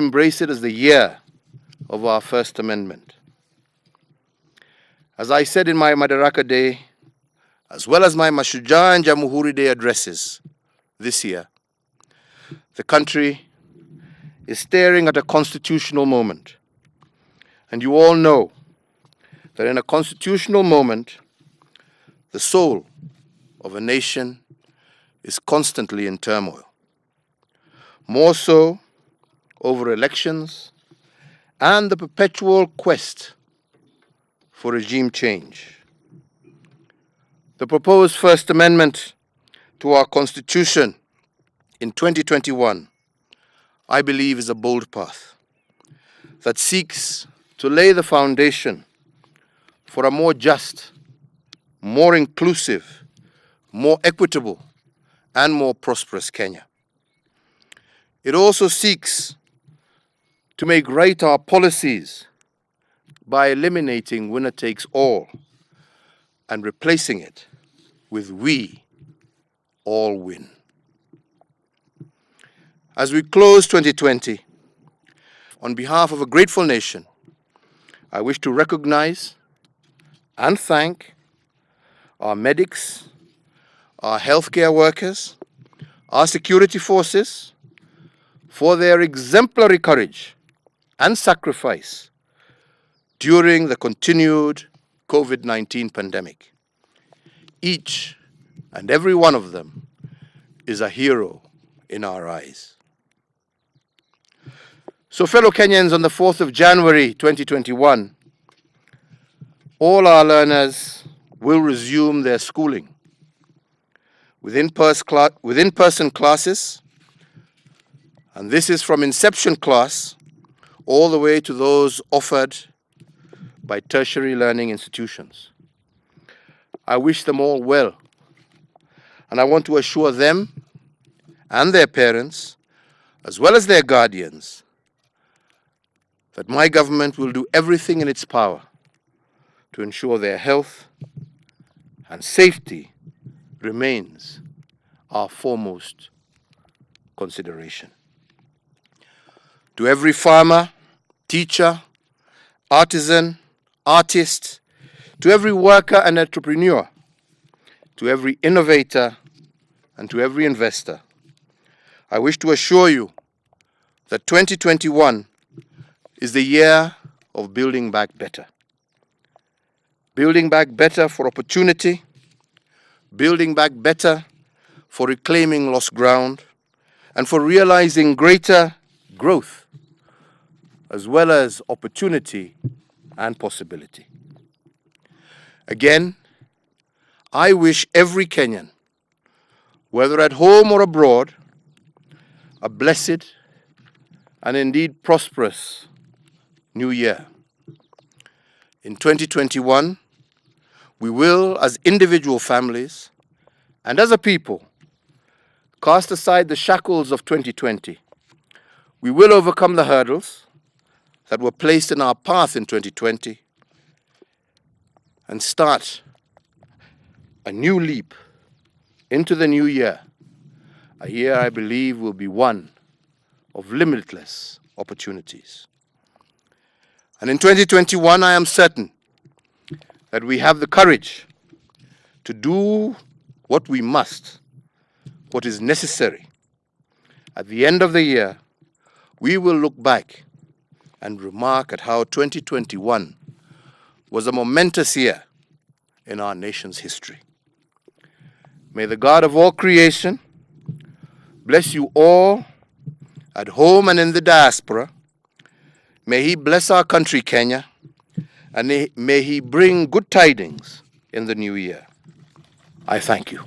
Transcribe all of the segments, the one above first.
Embrace it as the year of our First Amendment. As I said in my Madaraka Day, as well as my Mashujaa and Jamhuri Day addresses this year, the country is staring at a constitutional moment. And you all know that in a constitutional moment, the soul of a nation is constantly in turmoil. More so over elections and the perpetual quest for regime change. The proposed First Amendment to our Constitution in 2021, I believe, is a bold path that seeks to lay the foundation for a more just, more inclusive, more equitable, and more prosperous Kenya. It also seeks to make right our policies by eliminating winner takes all and replacing it with we all win. As we close 2020, on behalf of a grateful nation, I wish to recognize and thank our medics, our healthcare workers, our security forces for their exemplary courage and sacrifice during the continued COVID-19 pandemic. Each and every one of them is a hero in our eyes. So, fellow Kenyans, on the 4th of January 2021, all our learners will resume their schooling with in-person classes, and this is from inception class all the way to those offered by tertiary learning institutions. I wish them all well, and I want to assure them and their parents, as well as their guardians, that my government will do everything in its power to ensure their health and safety remains our foremost consideration. To every farmer, teacher, artisan, artist, to every worker and entrepreneur, to every innovator, and to every investor, I wish to assure you that 2021 is the year of building back better. Building back better for opportunity, building back better for reclaiming lost ground, and for realizing greater growth, as well as opportunity and possibility. Again, I wish every Kenyan, whether at home or abroad, a blessed and indeed prosperous new year. In 2021, we will, as individual families and as a people, cast aside the shackles of 2020. We will overcome the hurdles that were placed in our path in 2020 and start a new leap into the new year, a year I believe will be one of limitless opportunities. And in 2021, I am certain that we have the courage to do what we must, what is necessary. At the end of the year, we will look back and remark at how 2021 was a momentous year in our nation's history. May the God of all creation bless you all at home and in the diaspora. May he bless our country, Kenya, and may he bring good tidings in the new year. I thank you.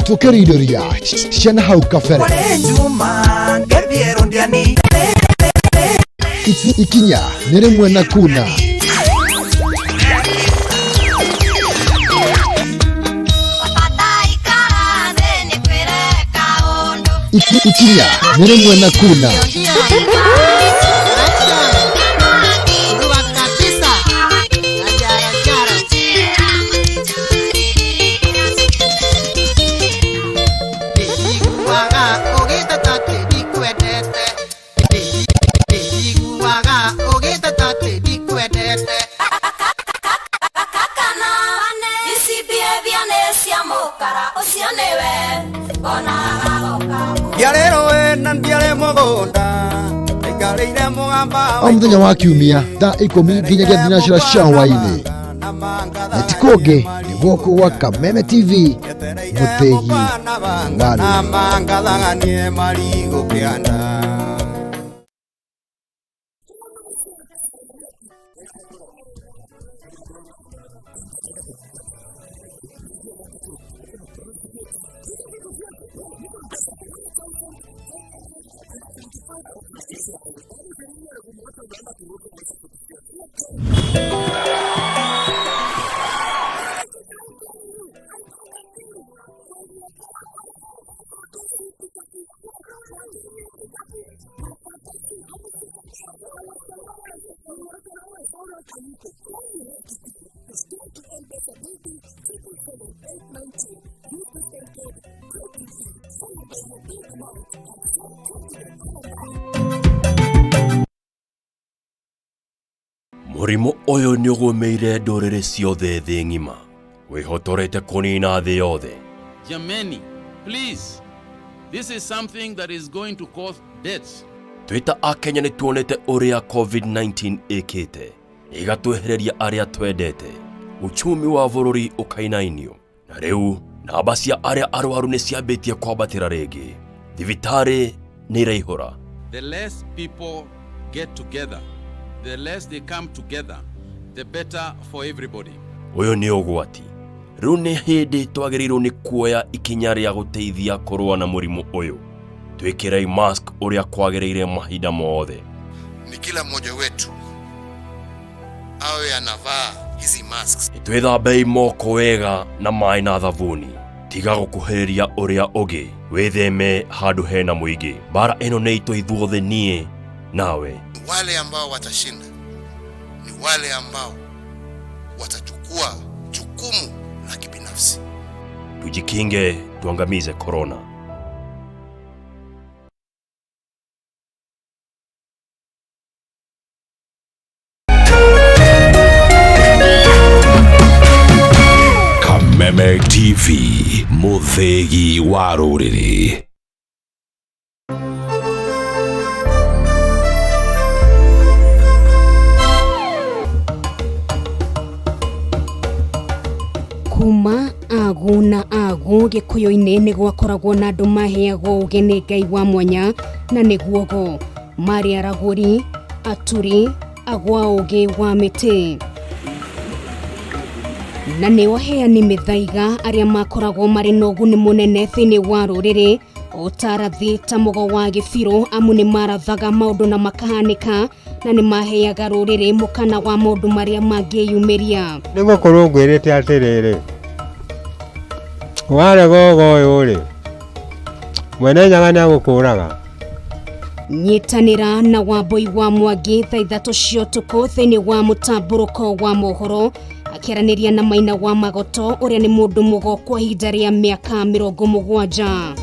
Tũkĩrindĩria ciana hau kabere. Ikinya nĩ rĩmwe na kuna. Ikinya nĩ rĩmwe na kuna. O muthenya wa kiumia thaa 10 nginyagia thinacera cia hwaĩ-inĩ. Na ti kũngĩ nĩ gũkũ gwa Kameme TV, mũthĩgi wa rũrĩrĩ. Mũrimũ ũyũ nĩ ũgũmĩire ndũrĩrĩ ciothe thĩ ng'ima, wĩhotorete kũnina thĩ yothe. Jameni, please, this is something that is going to cause deaths. Twĩ ta Akenya nĩ tuonete ũrĩa COVID-19 ĩkĩte, ĩgatwehereria arĩa twendete, uchumi wa bũrũri ũkainainio, na rĩu namba cia arĩa arwaru nĩ ciambĩtie kwambatĩra rĩngĩ. Thibitarĩ nĩ iraihũra. The less people get together, the less they come together, the better for everybody. Ũyũ nĩ ũgwati. Rĩu nĩ hĩndĩ twagĩrĩirwo nĩ kuoya ikinya rĩa gũteithia kũrũa na mũrimũ ũyũ. Twĩkĩrei mask ũrĩa kwagĩrĩire mahinda mothe. Ni kila mmoja wetu awe anavaa hizi masks. Twĩthambei moko wega na maĩ na thabuni. Tiga gũkuhĩrĩria ũrĩa ũngĩ, wĩtheme handũ hena mũingĩ. Mbara ĩno nĩ itũ ithuothe, niĩ nawe. Wale ambao watashinda ni wale ambao watachukua jukumu la kibinafsi. Tujikinge, tuangamize corona. Kameme TV, mũthĩgi wa rũrĩrĩ. Kuma agu na agu gĩkũyũ-inĩ nĩ gwakoragwo na andũ maheagwo ũũgĩ nĩ Ngai wa mwanya na nĩguo marĩ aragũri, aturi, agwa ũũgĩ wa mĩtĩ na nĩo aheani mĩthaiga arĩa makoragwo marĩ na ũguni mũnene thĩinĩ wa rũrĩrĩ ũtarathi ta mũgo wa gĩbirũ amu nĩ marathaga maũndũ na makahanĩka na nĩ maheaga rũrĩrĩ mũkana wa maũndũ marĩa mangĩyumĩria. Nĩ gũkorwo ngwĩrĩte atĩrĩrĩ, warega ũgo ũyũ rĩ, mwene Nyaga nĩagũkũraga. Nyitanĩra na Wambui wa Mwangi thaa 3 cia ũtukũ thĩinĩ wa mũtambũrũko wa mohoro akĩaranĩria na Maina wa Magoto ũrĩa nĩ mũndũ mũgo kwa ihinda rĩa mĩaka 70.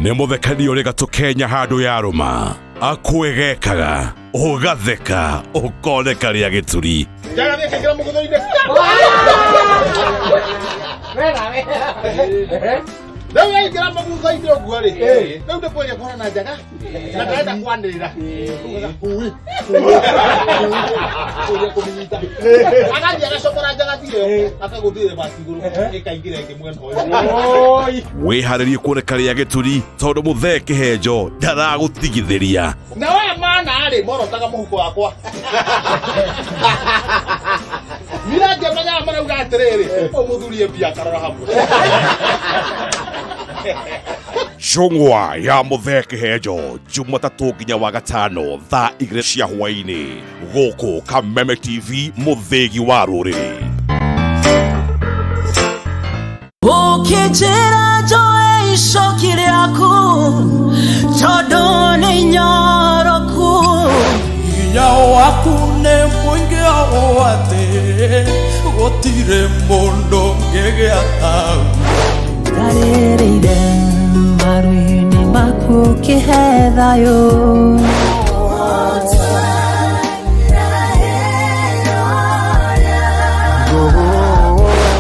Nĩ mũthekania ũrĩ gatũ Kenya handũ ya rũma, akwĩgekaga, ũgatheka, ũkoneka rĩa gĩturi. Rĩu yaingĩra mũgutho-inĩ ũguo rĩ, rĩu nĩ kwenye kũhana njaga na ndarenda kwanĩrĩra hui ũrĩa kũmĩnyita agathiĩ agacokora njaga ĩyo akagũthire bati igũrũ ĩkaingĩra ĩngĩ mwena ũyũ. Wĩharĩrie kuoneka rĩa gĩturi tondũ mũthee kĩhenjo ndaragũtigithĩria. Na we mana rĩ morotaga mũhuko wakwa Mira ngĩmenyaga marauga atĩrĩrĩ, ũyũ mũthuri e mbia akarora hamwe. Njũng'wa ya mũthee kĩhenjo Jumatatũ nginya wa gatano thaa 2 cia hwaĩ-inĩ gũkũ Kameme TV, mũthĩgi wa rũrĩrĩ. Ũkĩnjĩra njoe icoki rĩaku tondũ nĩ nyoroku. Hinya waku nĩ mũingĩ ũũ atĩ gũtirĩ mũndũ ũngĩgĩa taguo. Ndarĩrĩire maru-inĩ maku kĩhe thayũ.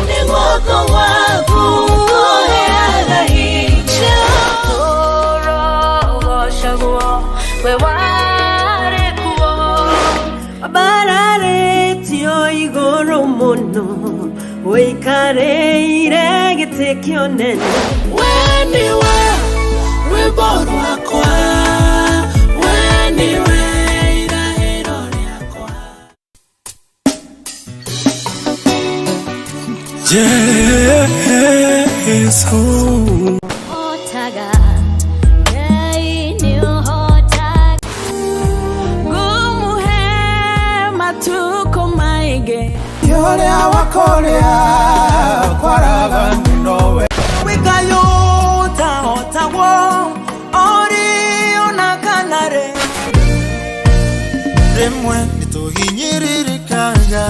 Nĩ guoko gwaku Wĩikarĩire gĩtĩ kĩonene. We niwe rwĩmbo rwakwa, we niwe irahĩro rĩakwa. Jesu. Hotaga, Ngai nĩũhotaga. Ngũmũhe matukũ maingĩ. Yoria wakoria kwaraga nowe Wĩkayũtahotagwo, ũrĩ ona kana rĩ. Rĩmwe nĩtũhinyĩrĩrĩkaga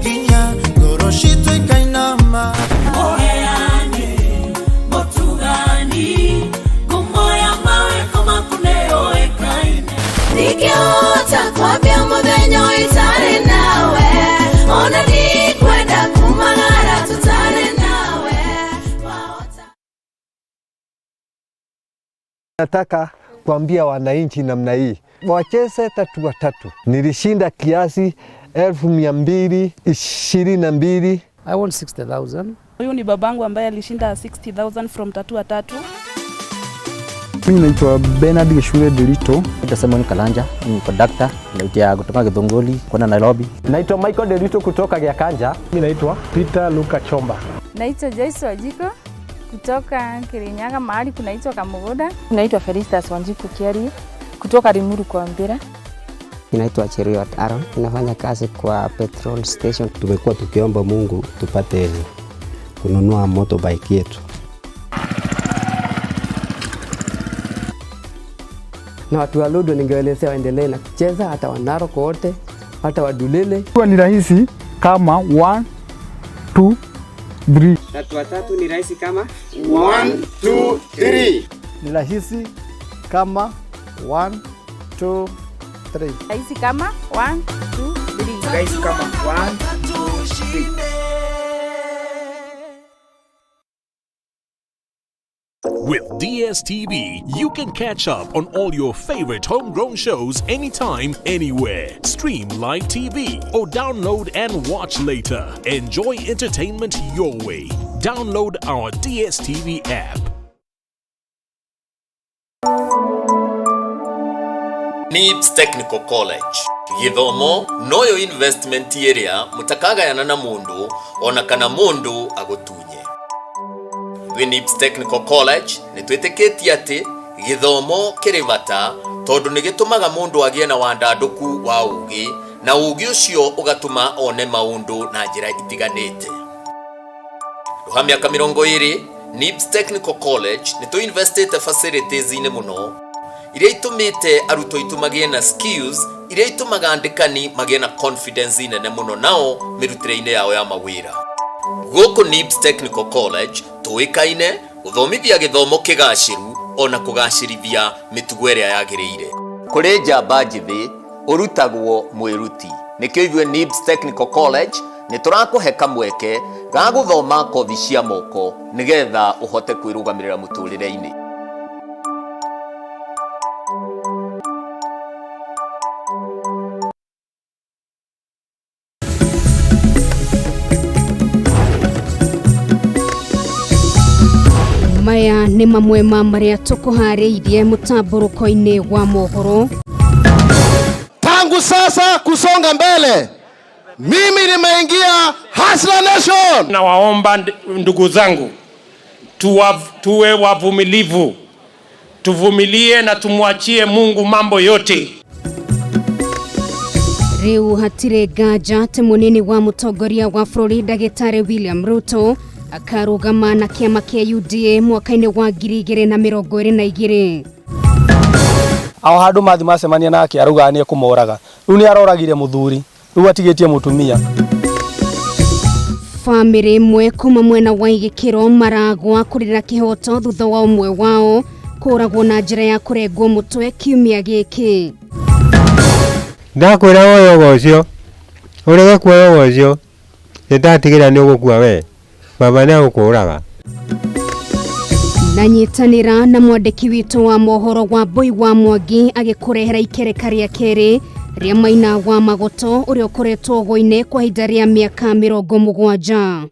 nginya ngoro citũ ikainama. Mũheani, mũtugani, ngumo ya mawĩko maku nĩyũĩkaine. Ndingĩhota kwambia mũthenya itarĩ nawe, ona ndikwenda kumagara tũtarĩ nawe. Nataka kuambia wananchi namna hii, wacheze tatu watatu. Nilishinda kiasi 222,000. I won 60,000. Huyu ni babangu ambaye alishinda 60,000 from Tatua Tatu. Mimi naitwa Bernard Gishure Delito. Naitwa Simon Kalanja, ni conductor, naitwa kutoka Githunguri kwenda Nairobi. Naitwa Michael Delito kutoka Giakanja. Mimi naitwa Peter Luka Chomba. Naitwa Joyce Wajiko kutoka Kirinyaga mahali kunaitwa Kamugoda. Naitwa Felistas Wanjiku Kiari kutoka Limuru kwa Mbira. Naitwa Cheruiyot Aaron, ninafanya kazi kwa petrol station. Tumekuwa tukiomba Mungu tupate kununua motorbike yetu. Na watu wa Ludo ningewaelezea waendelee na kucheza, hata wa Narok wote, hata Wadulele. Huwa ni rahisi kama 1 2 3. Tatu watatu ni rahisi kama 1 2 3. Ni rahisi kama 1 2 3. Rahisi kama 1 2 3. Rahisi kama 1 2 3. With DSTV, you can catch up on all your favorite homegrown shows anytime, anywhere. Stream live TV or download and watch later. Enjoy entertainment your way. Download our DSTV app. NIBS Technical College githomo noyo investment ĩrĩa mũtakagayana na mũndũ ona kana mũndũ agũtunye. Twĩ NIBS Technical College nĩ twĩtĩkĩtie atĩ gĩthomo kĩrĩ bata tondũ nĩ gĩtũmaga mũndũ agĩe na wandandũku wa ũũgĩ na ũũgĩ ũcio ũgatũma one maũndũ na njĩra itiganĩte. Handũ ha mĩaka 20 NIBS Technical College nĩ tũinvestĩte facilities-inĩ mũno iria itũmĩte arutwo aitũ magĩe na skills iria itũmaga andĩkani magĩe na confidence nene mũno nao mĩrutĩre-inĩ yao ya mawĩra. Gũkũ NIBS Technical College tũĩkaine gũthomithia gĩthomo kĩgacĩru ona kũgacĩrithia mĩtugo ĩrĩa yagĩrĩire. Kũrĩ njamba njĩthĩ ũrutagwo mwĩruti. Nĩkĩo ithuĩ NIBS Technical College nĩ tũrakũhe kamweke ga gũthoma kothi cia moko nĩgetha ũhote kwĩrũgamĩrĩra mũtũrĩre-inĩ. Maya nĩ mamwe ma marĩa tũkũharĩirie mũtambũrũko-inĩ wa mohoro. Tangu sasa kusonga mbele, mimi nimeingia Hustler Nation. Nawaomba ndugu zangu tuwe wavumilivu, tuvumilie na tumwachie Mungu mambo yote. Rĩu hatirĩ nganja atĩ mũnini wa mũtongoria wa bũrũri ndagĩtarĩ William Ruto akarũgama na kĩama kĩa UDA mwaka-inĩ wa 2022. Ao handũ mathi macemania nake araugaga nĩ ekũmoraga. Rĩu nĩ aroragire mũthuri, rĩu atigĩtie mũtumia. Bamĩrĩ ĩmwe kuma mwena wa Igĩkĩro maragwa kũrĩra kĩhoto thutha wa ũmwe wao kũragwo na njĩra ya kũrengwo mũtwe kiumia gĩkĩ. Ndakwĩra woe ũgo ũcio, ũrege kuoya ũgo ũcio, nĩndatigĩrĩra nĩ ũgũkua we, baba nĩ agũkũraga. Na nyitanĩra na mwandĩki witũ wa mohoro wa Mbui wa Mwangi agĩkũrehera ikereka rĩa kerĩ Rĩa Maina wa Magoto ũrĩa ũkoretwo ũgo-inĩ kwa ihinda rĩa mĩaka 70.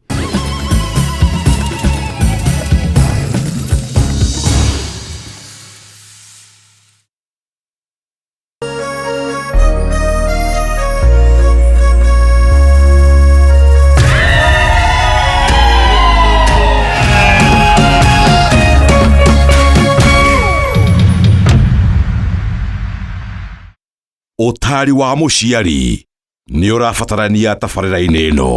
Ũtaari wa mũciari nĩ ũrabatarania tabarĩra-inĩ ĩno.